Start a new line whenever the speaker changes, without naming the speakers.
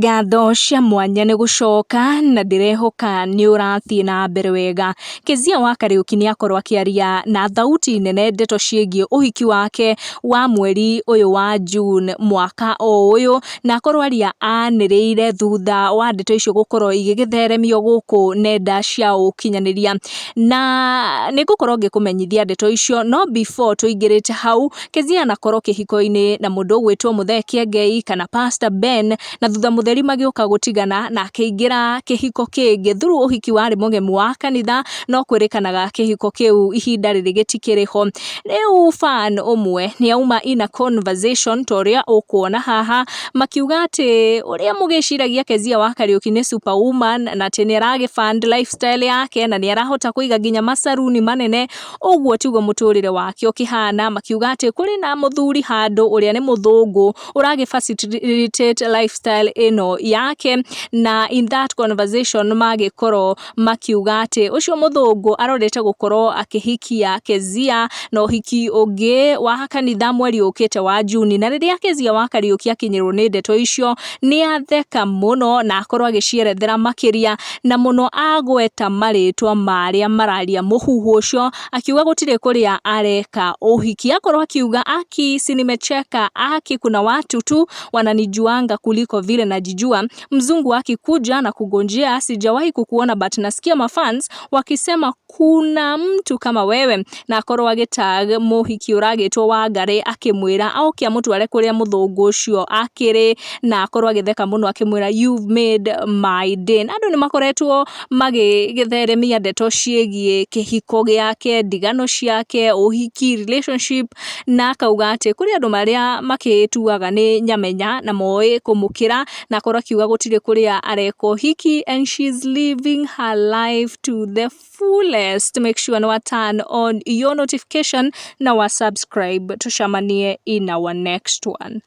Ngatho cia mwanya nĩ gũcoka na ndĩrehoka nĩ ũrathiĩ na mbere wega. Kezia wa Kariuki nĩ akorwo akĩaria na thauti nene ndeto ciĩgiĩ ũhiki wake wa mweri ũyũ wa June mwaka o ũyũ, na akorwo aria anĩrĩire thutha wa ndeto icio gũkorwo igĩgĩtheremio gũkũ nenda cia ũkinyanĩria. Na nĩ ngũkorwo ngĩkũmenyithia ndeto icio, no before tũingĩrĩte hau, Kezia anakorwo kĩhiko-inĩ na mũndũ ũgwĩtwo Mũthee Kĩengei kana Pastor Ben, na thutha mũtheri magĩũka gũtigana na akĩingĩra kĩhiko kĩngĩ through ũhiki warĩ mũgemu wa kanitha, no kwĩrĩkanaga kĩhiko kĩu ihinda rĩrĩ gĩtikĩrĩ ho. Rĩu fan ũmwe nĩ auma in a conversation ta ũrĩa ũkuona haha, makiuga atĩ ũrĩa mũgĩciragia Kezia wa Kariuki nĩ superwoman na atĩ nĩ aragĩ fund lifestyle yake na nĩ arahota kũiga nginya macaruni manene, ũguo tiguo mũtũrĩre wake ũkĩhana. Makiuga atĩ kũrĩ na mũthuri handũ ũrĩa nĩ mũthũngũ ũragĩ facilitate lifestyle ĩno yake, na in that conversation magĩkorwo makiuga atĩ ũcio mũthũngũ arorete gũkorwo akĩhikia Kezia na ũhiki ũngĩ wa kanitha mweri ũkĩte wa Juni. Na rĩrĩa Kezia wa Kariuki akinyĩrwo nĩ ndeto icio, nĩ atheka mũno na akorwo agĩcierethera makĩria, na mũno agweta marĩtwa ma arĩa mararia mũhuhu ũcio, akiuga gũtirĩ kũrĩa areka ũhiki. Akorwo akiuga, "Aki si nimecheka, aki kuna watu tu wananijuanga kuliko vile najijua. Mzungu akikuja na kugonjea, sijawahi kukuona but nasikia mafans wakisema kuna mtu kama wewe." Na akorwo agĩtag mũhiki ũragĩtwo Wangari, akĩmwĩra oke amũtware kũrĩa mũthũngũ ũcio akĩrĩ, na akorwo agĩtheka mũno akĩmwĩra, "You've made my day." Na andũ nĩ makoretwo magĩgĩtheremia ndeto ciĩgiĩ kĩhiko gĩake, ndigano ciake, ũhiki, relationship, na akauga atĩ kũrĩ andũ marĩa makĩtuaga nĩ nyamenya na moĩ kũmũkĩra, na akorwo akiuga gũtirĩ kũrĩa areka ũhiki and she's living her life to the fullest. Make sure nĩ wa turn on your notification na wa subscribe. Tucemanie in our next one.